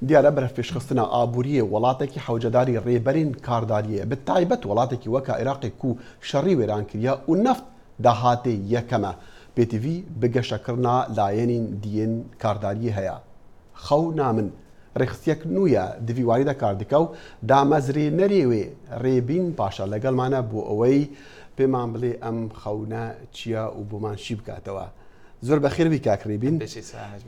دیارە بەرەڤپێشخستنا ئابووریێ وڵاتێکی حەوجەداری ڕێبەرێن کارداریێ بە تایبەت وڵاتێکی وەکا ئێراقێ کوو شەڕی وێران کریە و نەفت داهاتێ یەکەمە پێتڤی بە گەشەکرنا لایەنین دیێن کارداریێ هەیە. خەونا من ڕێخستیەک نوویە دڤی واریدا کار دکا و دامەزرێنەرێ وێ ڕێبین پاشا لەگەڵمانە بۆ ئەوەی پێمان بڵێ ئەم خەونە چییە و بۆمان شی بکاتەوە. زۆر بەخێربی کاک ڕێبین.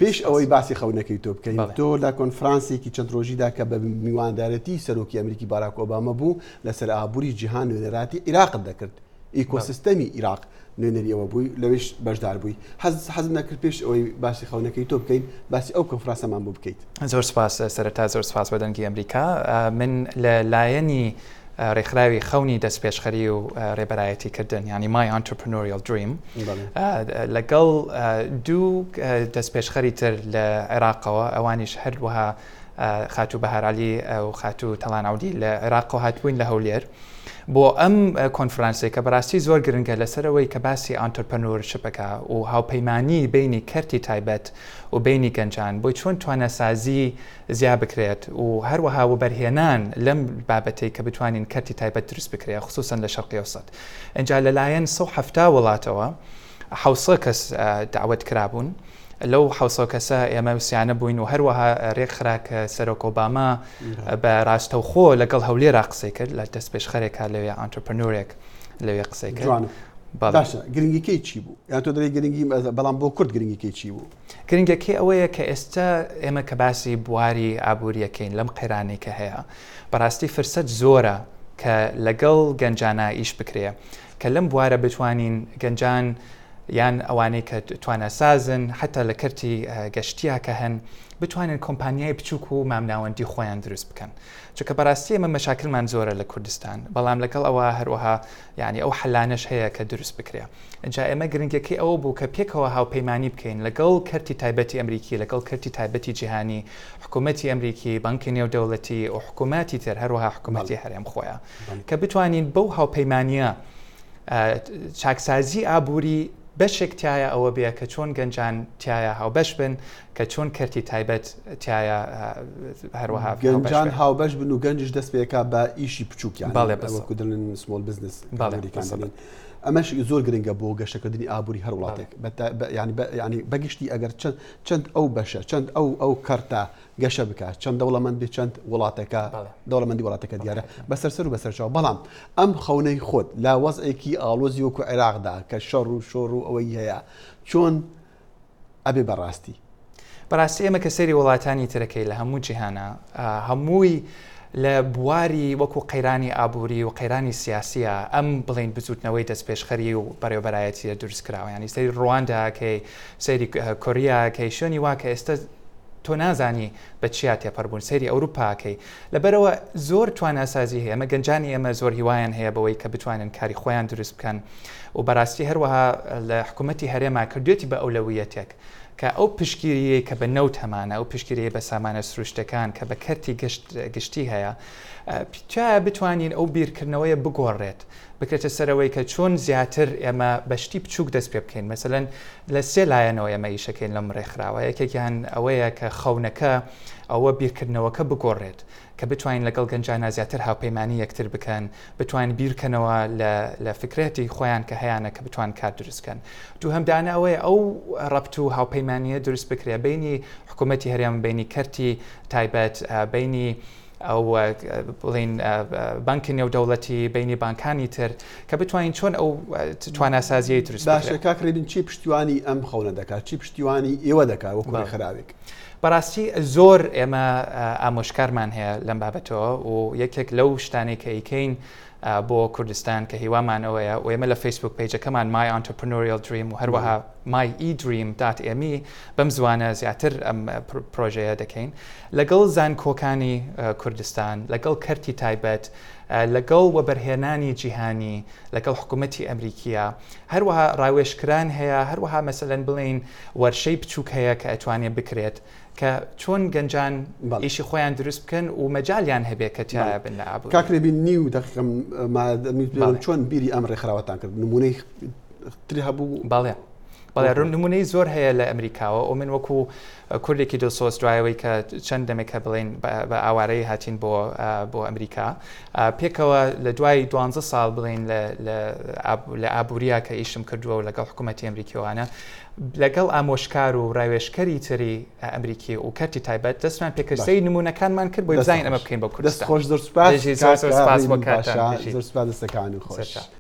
پێش ئەوەی باسی خەونەکەی تۆ بکەین، تۆ لە کۆنفرانسێکی چەند ڕۆژیدا کە بە میواندارێتی سەرۆکی ئەمریکی باراک ئۆباما بوو لەسەر ئابووری جیهان نوێنەراتی عیراقت دەکرد. ئیکۆسیستەمی عیراق نوێنەری ئەوە بووی لەوێش بەشدار بووی حەز حەزم دەکرد پێش ئەوەی باسی خەونەکەی تۆ بکەین باسی ئەو کۆنفرانسەمان بۆ بکەیت. زۆر سپاس سەرەتا زۆر سپاس بۆ دەنگی ئەمریکا من لە لایەنی ڕێکخراوی خەونی دەستپێشخەری و ڕێبەرایەتی کردن یعنی My Entrepreneurial Dream لەگەڵ دوو دەستپێشخەری تر لە عێراقەوە ئەوانیش هەروەها خاتوو بەهارالی و خاتوو تەڵان عودی لە عێراقەوە هاتبووین لە هەولێر بۆ ئەم کۆنفرانسەی کە بەڕاستی زۆر گرنگە لەسەرەوەی کە باسی entrepreneurship ەکە و هاوپەیمانی بینی کەرتی تایبەت و بینی گەنجان بۆی چۆن تواناسازی زیا بکرێت و هەروەها وەبەرهێنان لەم بابەتەی کە بتوانین کەرتی تایبەت دروست بکرێت خصوصا لە شەرقی ئەوسەت ئینجا لەلایەن 170 وڵاتەوە 700 کەس داوت کرابوون لەو 700 کەسە ئێمە وسیانە بووین و هەروەها رێکخرا کە سەرۆک ئۆباما بە راستەوخۆ لەگەڵ هەولێرا قسەی کرد لە دەستپێشخەرێکا لەوێ entrepreneur ێک لەوێ قسەی کرد. جوانە. باشە گرنگیکەی چی بوو؟ یان تۆ دەڵێی گرنگی بەڵام بۆ کورد گرنگیکەی چی بوو؟ گرنگەکەی ئەوەیە کە ئێستا ئێمە کە باسی بواری ئابووریەکەین لەم قەیرانەی کە هەیە بەڕاستی فرسەت زۆرە کە لەگەڵ گەنجانا ئیش بکرێ کە لەم بوارە بتوانین گەنجان یان ئەوانەی کە تواناسازن حتا لە کەرتی گەشتیا کە هەن بتوانن کۆمپانیای بچووک و مامناوەندی خۆیان دروست بکەن چونکە بەڕاستی ئێمە مەشاکلمان زۆرە لە کوردستان بەڵام لەگەڵ ئەوە هەروەها یعنی ئەو حەلانەش هەیە کە دروست بکرێ ئینجا ئێمە گرنگەکەی ئەوە بوو کە پێکەوە هاوپەیمانی بکەین لەگەڵ کەرتی تایبەتی ئەمریکی لەگەڵ کەرتی تایبەتی جیهانی حکوومەتی ئەمریکی بانکی نێودەوڵەتی و حکوومەتی تر هەروەها حکوومەتی هەرێم خۆیان کە بتوانین بەو هاوپەیمانیە چاکسازی ئابووری بەشێک تایە ئەوە بێ کە چۆن گەنجان تایە هاوبەش بن کە چۆن کەرتی تایبەت تایە هەروەها گەنجان هاوبەش بن و گەنجش دەست پێکا بە ئیشی بچووکیان بەڵێ وەکو دەڵێن small business ئەمەش زۆر گرنگە بۆ گەشەکردنی ئابووری هەر وڵاتێک ینی بەگشتی ئەگەر چەند چەند ئەو بەشە چەند ئەو ئەو کەرتە گەشە بکات چەند دەوڵەمەند بێت چەند وڵاتەکە دەوڵەمەندی وڵاتەکە دیارە بەسەر سەر و بەسەر چاو بەڵام ئەم خەونەی خۆت لە وەزعێکی ئاڵۆزی وەکو عێراقدا کە شەڕ و شۆڕ و ئەوەی هەیە چۆن ئەبێ بەڕاستی؟ بەڕاستی ئێمە کە سەیری وڵاتانی ترەکەی لە هەموو جیهانە هەمووی لە بواری وەکو قەیرانی ئابووری و قەیرانی سیاسیە ئەم بڵین بزوتنەوەی دەستپێشخەری و بەڕێوەبەرایەتیە دروست کراوە ینی سەیری ڕواندا کەی سەیری کۆریا کەی شوێنی وا کە ئێستا تۆ نازانی بە چیا تێپەر بوون سەیری ئەوروپاکەی لەبەرەوە زۆر تواناسازی هەیە ئەمە گەنجانی ئێمە زۆر هیوایان هەیە بەوەی کە بتوانن کاری خۆیان دروست بکەن و بەڕاستی هەروەها لە حکوومەتی هەرێما کردوێتی بە ئەولەویەتێک کە ئەو پشتگیریەی کە بە نەوت هەمانە ئەو پشتگیریەی بە سامانە سروشتەکان کە بە کەرتی گشت گشتی هەیە تایە بتوانین ئەو بیرکردنەوەیە بگۆڕێت بکرێتە سەرەوەی کە چۆن زیاتر ئێمە بە شتی بچووک دەست پێ بکەین مەسەلەن لە سێ لایەنەوە ئێمە ئیشەکەین لەم ڕێکخراوە یەکێکیان ئەوەیە کە خەونەکە ئەوە بیرکردنەوەکە بگۆڕێت کە بتوانین لەگەڵ گەنجانا زیاتر هاوپەیمانی یەکتر بکەن، بتوانین بیرکەنەوە لە لە فکرەتی خۆیان کە هەیانە کە بتوان کار دروست بکەن. دووهەم دانە ئەوەیە ئەو ڕەبت و هاوپەیمانییە دروست بکرێ بەینی حکوومەتی هەرێم، بەینی کەرتی تایبەت، بەینی ئەو بڵێین بانکی نێودەوڵەتی، بەینی بانکانی تر کە بتوانین چۆن ئەو تواناسازییەی دروست بکرێ. باشە کاک ڕێبین چی پشتیوانی ئەم خەونە دەکات؟ چی پشتیوانی ئێوە دەکات وەکوو ڕێکخراوێک؟ بەڕاستی زۆر ئێمە ئامۆژکارمان هەیە لەم بابەتەوە و یەکێک لەو شتانەی کە ئیکەین بۆ کوردستان کە هیوامان ئەوەیە و ئێمە لە فەیسبوک page ەکەمان My Entrepreneurial Dream و هەروەها myedream.me بەم زوانە زیاتر ئەم پرۆژەیە دەکەین لەگەڵ زانکۆکانی کوردستان لەگەڵ کەرتی تایبەت لەگەڵ وەبەرهێنانی جیهانی لەگەڵ حکوومەتی ئەمریکیە هەروەها ڕاوێژکران هەیە هەروەها مەسەلەن بڵێین وەرشەی بچووک هەیە کە ئەتوانێ بکرێت کە چۆن گەنجان ئیشی خۆیان دروست بکەن و مەجالیان هەبێ کە تیایا بن لە ئابووری. کاک رێبین نیو دەقیقەم ما چۆن بیری ئەم ڕێکخراوەتان کرد نموونەی تری هەبوو؟ بەڵێ. بەڵێ نمونەی زۆر هەیە لە ئەمریکاوە و من وەکو کوردێکی دڵسۆز دوایەوەی کە چەند دەمێکە بڵێن بە ئاوارەی هاتین بۆ بۆ ئەمریکا پێکەوە لە دوای دوانزە ساڵ بڵێن لە ئابووریا کە ئیشم کردووە و لەگەڵ حکوومەتی ئەمریکیوانە لەگەڵ ئامۆژکار و ڕاوێژکەری تری ئەمریکی و کەرتی تایبەت دەستمان پێکرد سەیری نموونەکانمان کرد بۆی بزانین ئەمە بکەین بۆ کوردستان. دەست خۆش زۆر سوپاس زۆر سوپاس بۆ کاتتان. زۆر سوپاس دەستەکانت خۆش.